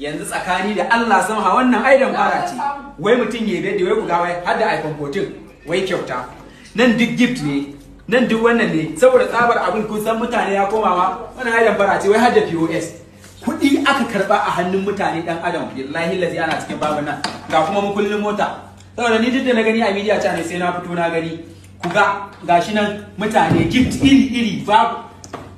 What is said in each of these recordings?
Yanzu tsakani da Allah sama wannan aidan fara ce. Wai mutum ya bede wai ku ga wai har da iPhone 14 wai kyauta. Nan duk gift ne, nan duk wannan ne saboda tsabar abin kun san mutane ya koma ma wannan aidan fara ce wai har da POS. Kuɗi aka karba a hannun mutane dan adam billahi lazi ana cikin babu nan ga kuma mukullin mota. Saboda ni duk da na gani a media channel sai na fito na gani. Ku ga gashi nan mutane gift iri iri babu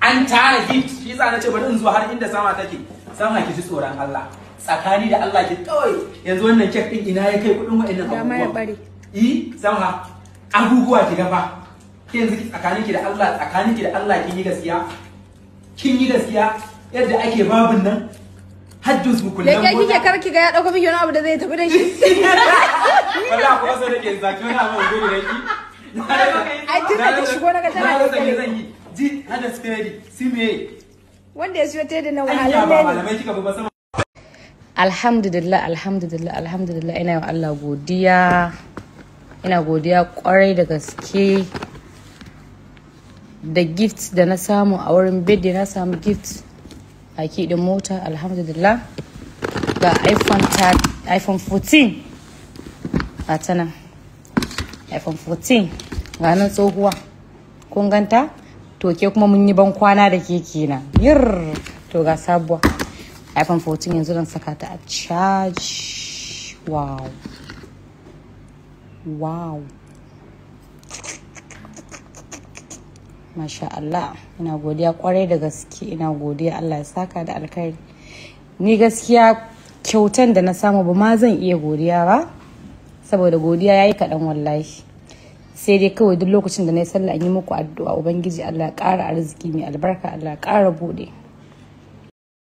an tara gift shi yasa na ce bari in zo har inda sama take. Sama ki ji tsoron Allah. Tsakani da Allah ki kawai yanzu wannan kek din ina ya kai kudin wa'annan abubuwa. Sama abubuwa ki gafa. Ki yanzu tsakanin ki da Allah, tsakanin ki da Allah kin yi gaskiya. Kin yi gaskiya yadda ake babun nan. Haddus mu kullum. Leke kike kar ki ga ya dauko miki wani abu da zai tafi da shi. Wallahi ko so nake zaki wani abu gudu da ki. Ai tun da ta shigo na ga tana da zan yi. Ji hada spedi si me. Wanda ya siyo tedi na wahalar ne. Malamai kika ba sama. Alhamdulillah, alhamdulillah, alhamdulillah, ina yi Allah godiya. Ina godiya kwarai da gaske da gift da na samu a wurin birthday. Na samu gift a kiɗin mota, alhamdulillah. Ga iPhone 14 ga ta nan, iPhone 14 ga nan tsohuwa, kun ganta? To ke kuma mun yi ban kwana da ke kenan. Yir, to ga sabuwa iPhone 14 yanzu zan saka ta a charge. Wow. Wow. Masha Allah. Ina godiya kwarai da gaske. Ina godiya, Allah ya saka da alkhairi. Ni gaskiya kyautan da na samu ba ma zan iya godiya ba. Saboda godiya yayi kaɗan wallahi. Sai dai kawai duk lokacin da na yi sallah in yi muku addu'a, Ubangiji Allah ya ƙara arziki mai albarka, Allah ya ƙara buɗe.